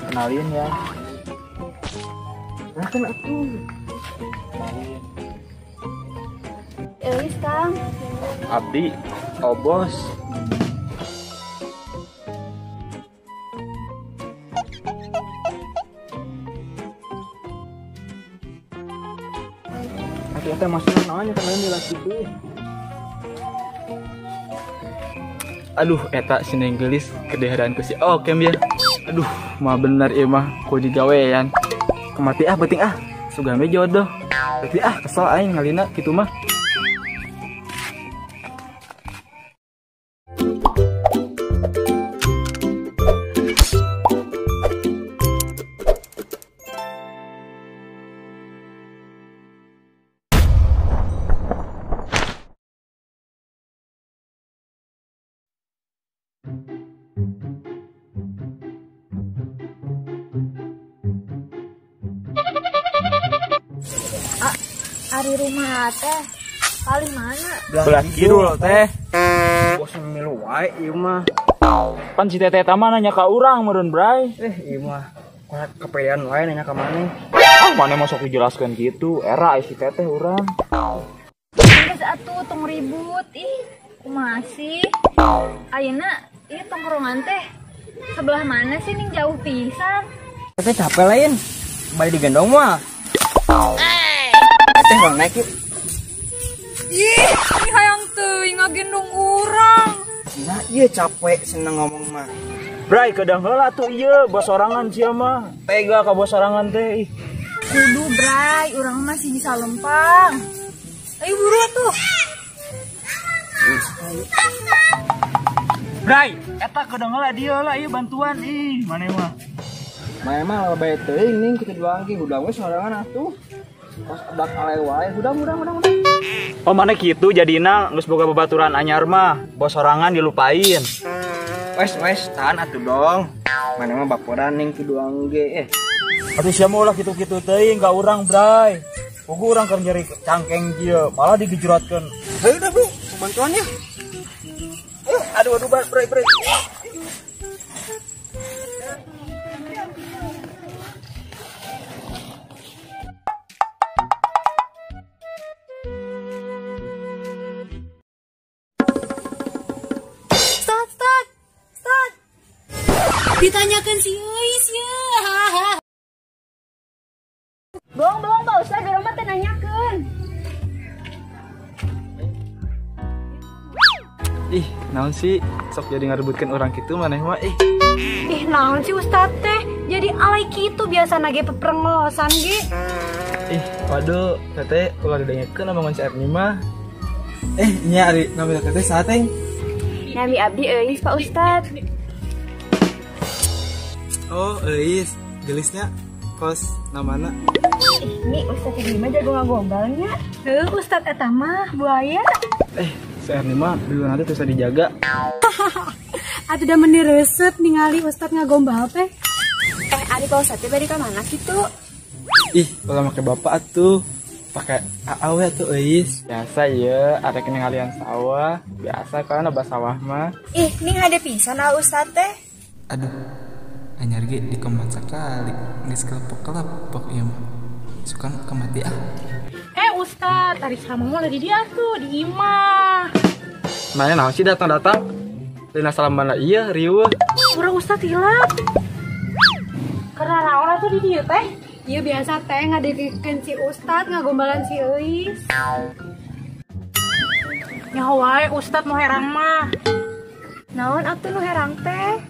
Kenalin ya. Nah kan aku. Kenalin. Elis Kang. Abdi, Obos. Atuh teh maksudna naon nya kemarin di laki teh. Aduh, eta si Neng Geulis kedeharaan ku si Okem ya. Aduh, mah bener ieu mah ku digawean. Kemati ah penting ah, sugan we jodoh. Berarti ah kesel aing ngalina kitu mah. Ari rumah teh paling mana? Belah kidul teh. Bosan milu wae ieu mah. Pan si teteh eta mah nanya ka urang meureun Bray. Ieu mah kepedean wae nanya ka maneh. Ah maneh mah sok dijelaskeun kitu, era si teteh urang. Geus atuh tong ribut ih, kumaha sih? Ayeuna ieu tongkrongan teh sebelah mana sih ning jauh pisan? Teteh capek lain, bari digendong mah. Teh bang naik yuk. Ih, ini hayang teuing ngagendong urang. Nah, iya capek seneng ngomong mah. Bray, kedang heula tuh ieu bos sorangan sia mah. Tega ka bos sorangan teh ih. Kudu Bray, urang masih bisa lempang. Ayo buru atuh. Bray, eta kedang heula dieu lah ieu bantuan ih, maneh mah. Maneh mah bae teuing ning kitu doang ge hudang we sorangan atuh. Pas dak ale wae, hudang. Oh, mana kitu jadina geus boga babaturan anyar mah, bos sorangan dilupain. Wes, tahan atuh dong. Mana mah baporan ning kitu doang ge. Atuh sia mah ulah kitu-kitu teuing ka urang, Bray. Pugu urang keur nyeri cangkeng kieu, malah digejuratkeun. Hayu dah, Bro, bantuannya. Ayo, aduh, Bray, Bray. Ditanyakan si Uis ya. Bohong Pak Ustad, urang mah teu nanyakeun. Ih, naon sih sok jadi ngarebutkeun urang kitu maneh mah ih. Ih, naon sih Ustad teh? Jadi alay kitu biasana ge peprengosan ge. Ih, waduh, teteh ulah didengekeun omongan si Erni mah. Nya ari nami teteh saha teh? Nami abdi Euis Pak Ustad. Oh, Euis, gelisnya kos namana. Ini Ustad ini mah jago ngagombalnya. Heuh, Ustad eta mah buaya. Si Erni mah dulu nanti bisa dijaga. Atuh da meni resep ningali Ustad ngagombal teh. Ari Pak Ustad teh bari ka mana kitu? Ih, ulah make bapak atuh. Pakai aa we atuh Euis. Biasa ye, arek ningalian sawah. Biasa kan abah sawah mah. Ih, ning hade pisan ah Ustad teh. Aduh. Anyar ge dikemat sakali, geus kelepok-kelepok ieu mah. Suka kemati ah. Ustad, tadi sama mau di dia tuh di imah. Mana naon sih datang-datang? Lina salamana ieu riweuh. Urang Ustad hilap. Karena naon atuh di dieu teh? Iya biasa teh ngadekeun si Ustad ngagombalan si Euis. Nyaho wae Ustad nu herang mah. Naon atuh nu herang teh?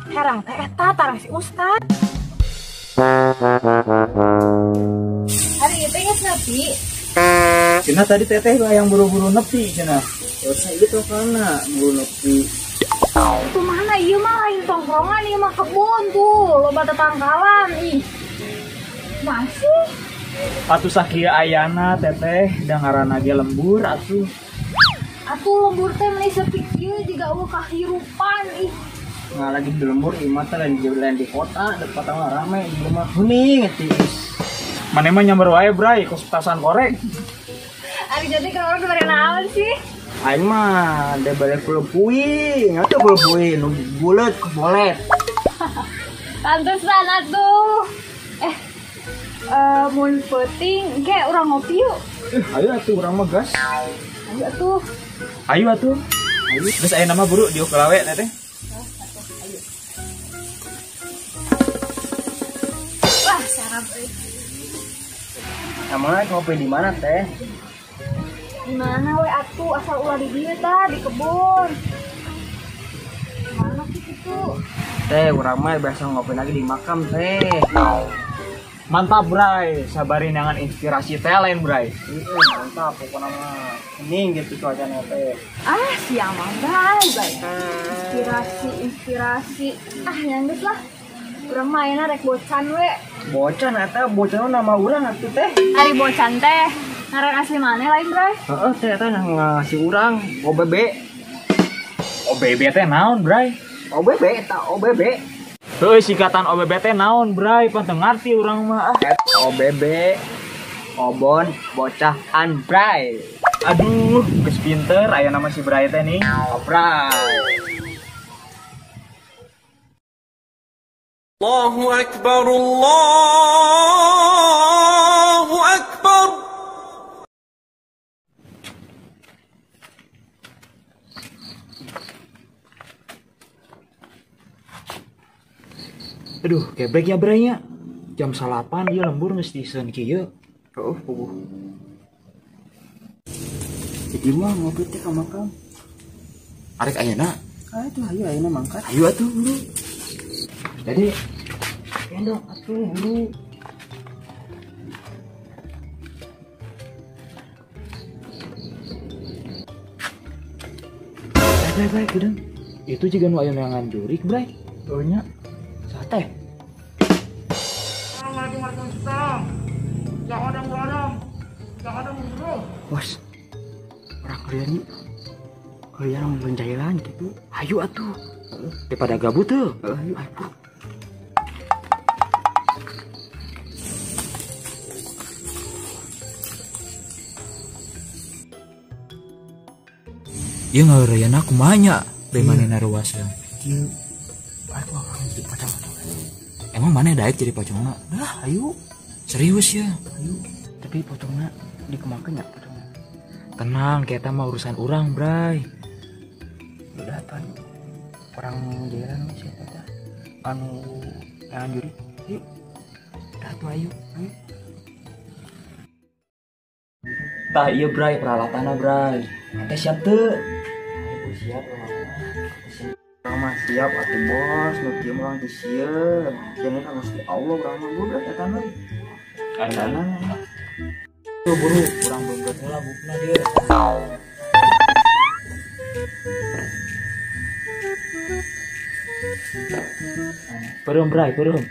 Herang teh eta tarang si Ustad. Hari itu geus nepi. Cenah tadi teteh lah yang buru-buru nepi cenah. Terusnya itu kana buru nepi. Itu mana ieu mah lain tongkrongan ieu mah kebun tuh, loba tetangkalan ih. Masih atuh sakieu ayana teteh da ngaranna ge lembur atuh. Atuh lembur teh meni sepi kieu jiga eueuh kahirupan ih. Nggak lagi di lembur imah teh lain di kota, di kota mah rame di rumah hening atuh. Mane mah nyamber wae Bray, kos petasan korek. Ari jadi kalau orang kemarin naon sih? Aing mah da balik kulepui, nggak tuh kulepui, nu bulet kubolet. Pantesan atuh. Mun peuting ge urang ngopi yuk. Ayo atuh urang mah gas. Ayo atuh. Ayo atuh. Ayo. Geus aya nama buru diuk lawe teh. Ayo. Wah, sarap euy. Emang ngopi di mana teh? Di mana we atuh asal ulah di dieu tah di kebun. Mana sih kitu? Teh, urang mah biasa ngopi lagi di makam teh. Mantap, Bray. Sabarin jangan inspirasi teh lain, Bray. Iya, mantap pokoknya mah. Hening gitu cuacanya teh. Ah, siapa Bray, Bray. Inspirasi. Ah, yang geus lah. Urang mah ayeuna rek bocan we. Bocan eta bocan nama urang atuh teh. Ari bocan teh ngaran asli maneh lain, Bray? Heeh, teh eta ngasih urang OBB. OBB teh naon, Bray? OBB eta OBB. Heuh, singkatan OBB teh naon, Bray? Pan teu ngarti urang mah. OBB Obon Bocah Anbray. Aduh, geus pinter aya nama si Bray teh nih. Bray. Allahu Akbar, Allahu Akbar. Aduh, geblek ya Braynya. Jam 8 dia lembur geus diseun kieu. Heeh, puguh. Jadi mah ngopi teh ka makam. Arek ayeuna? Atuh ayo ayeuna mangkat. Ayo atuh buru. Jadi endok atuh buru. Bray, Bray, geudeung. Itu jiga nu aya neangan jurik, Bray. Oh nya. Sate. Bos, orang kalian nih, kalian mau jalan gitu. Ayo atuh, daripada gabut tuh. Ayo, ayo. Iya ngareuyana kumaha nya, beh manehna ruas. Kieu, aku akan jadi pocong. Emang mana daek jadi pocongna? Dah, ayo. Serius ya? Ayo. Tapi pocongna dikemakeun nya pocongna. Tenang, kita mah urusan urang, Bray. Udah tuh, orang jalan siapa tah? Anu yang juri. Yuk. Udah tuh ayo. Ayo. Tah iya Bray, peralatanna Bray. Ente siap teu? Ayo siap urang mah siap atuh bos, nu kieu mah urang teu sieun. Sieun ka Gusti Allah urang mah budak eta mah. Eta tuh buru, urang beungkeut heula bukna dieu. Peureum Bray, peureum.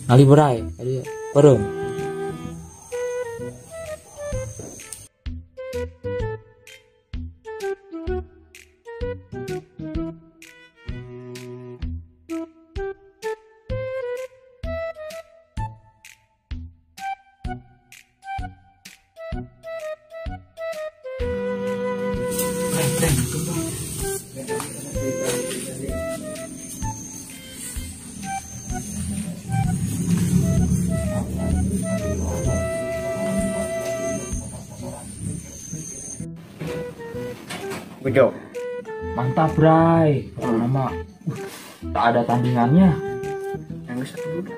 Ali Bray, ali peureum. Bejo. Mantap, Bray. Nama tak ada tandingannya. Yang satu dulu.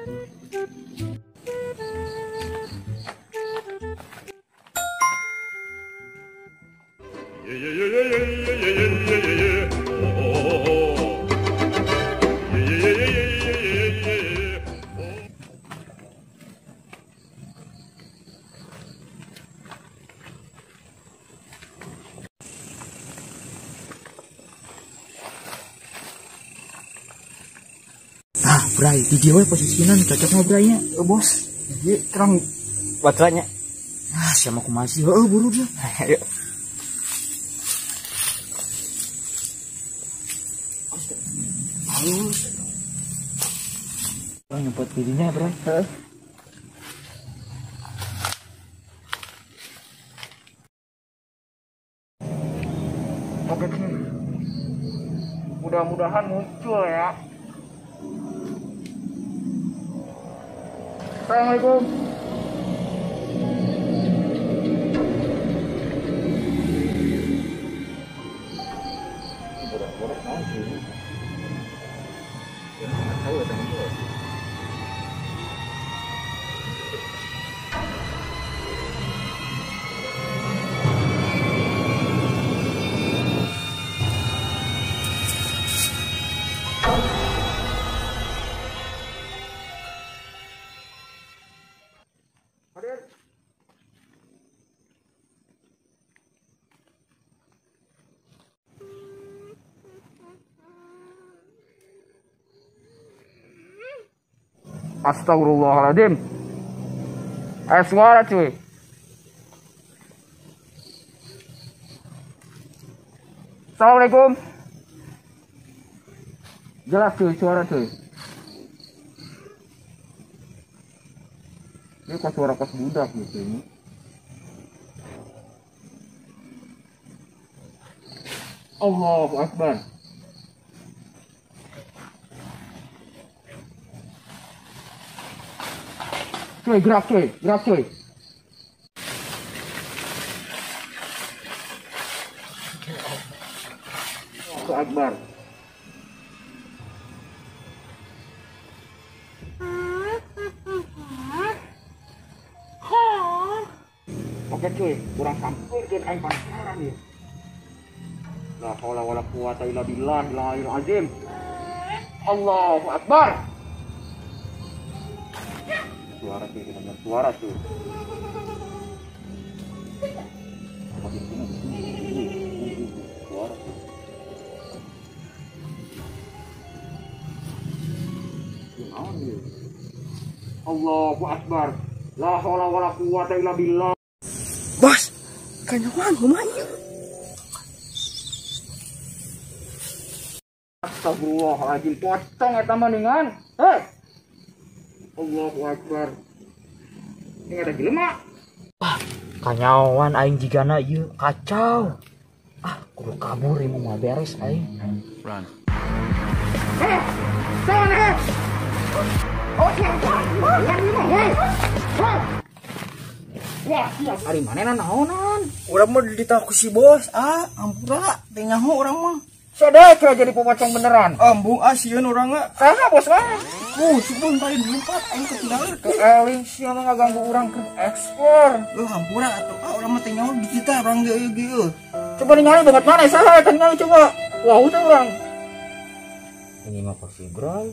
Ah, Bray, di dieu we posisina nu cocok mah Braynya. Bos, ieu terang baterainya. Ah, siapa kumaha sih? Heueuh, buru dia. Ayo. Halus. Urang nyempet dirinya, Bro. Heeh. Oke, cuy. Mudah-mudahan muncul ya. Assalamualaikum. Astagfirullahaladzim. Suara cuy. Assalamualaikum. Jelas cuy, suara cuy. Ini kok suara kos budak gitu ini. Allahu Akbar. Cuy, gerak cuy, gerak cuy. Allahu Akbar. Oke cuy, kurang sampeurkeun aing pacaran ieu. La haula wala quwata illa billah, la ilaha azim. Allahu Akbar. Suara cuy, benar suara cuy. Suara cuy. Allahu Akbar. La haula wala quwata illa billah. Bos, kanyawan kumaha? Astagfirullahaladzim, pocong eta mah ningan. Hei. Allahu Akbar. Ini ada jelema. Wah, kanyawan aing jigana ieu kacau. Ah, kudu kabur ieu mah beres aing. Run. Eh, sana. Oh, hei. Wah, ari manehna naonan? Urang mah dititah ku si bos, ah, ampura, teu nyaho urang mah. Sadar kira jadi pocong beneran. Ambung ah sieun urang mah. Saha bos mah? Si bos tadi lompat aing ketinggalan. Keeling sia mah ngaganggu urang ke ekspor. Hampura atuh ah urang mah teu nyaho dititah urang ge ieu ge. Coba ningali banget mana saha eta ningali coba. Wah, teh urang. Ini mah pasti bro.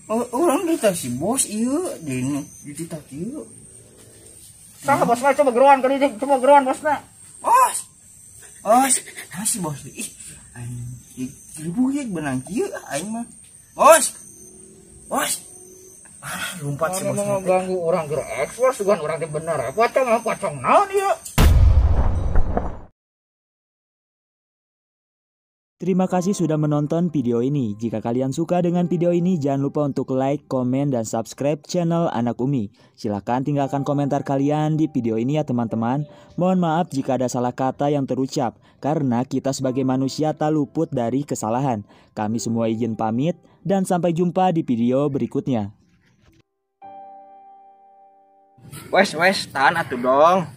Oh, urang dititah si bos ieu, dititah kieu. Saha bos mah coba geroan ka dieu, coba geroan bosna. Bos. Bos, ah si bos ih. Aing ribu ge benang kieu aing mah. Bos. Bos. Ah, lompat si bos. Mau ganggu orang gerak ekspor sugan urang teh bener. Pocong pocong naon ieu? Terima kasih sudah menonton video ini. Jika kalian suka dengan video ini, jangan lupa untuk like, komen, dan subscribe channel Anak Umi. Silahkan tinggalkan komentar kalian di video ini ya teman-teman. Mohon maaf jika ada salah kata yang terucap, karena kita sebagai manusia tak luput dari kesalahan. Kami semua izin pamit, dan sampai jumpa di video berikutnya. Wes, wes, tahan atuh dong.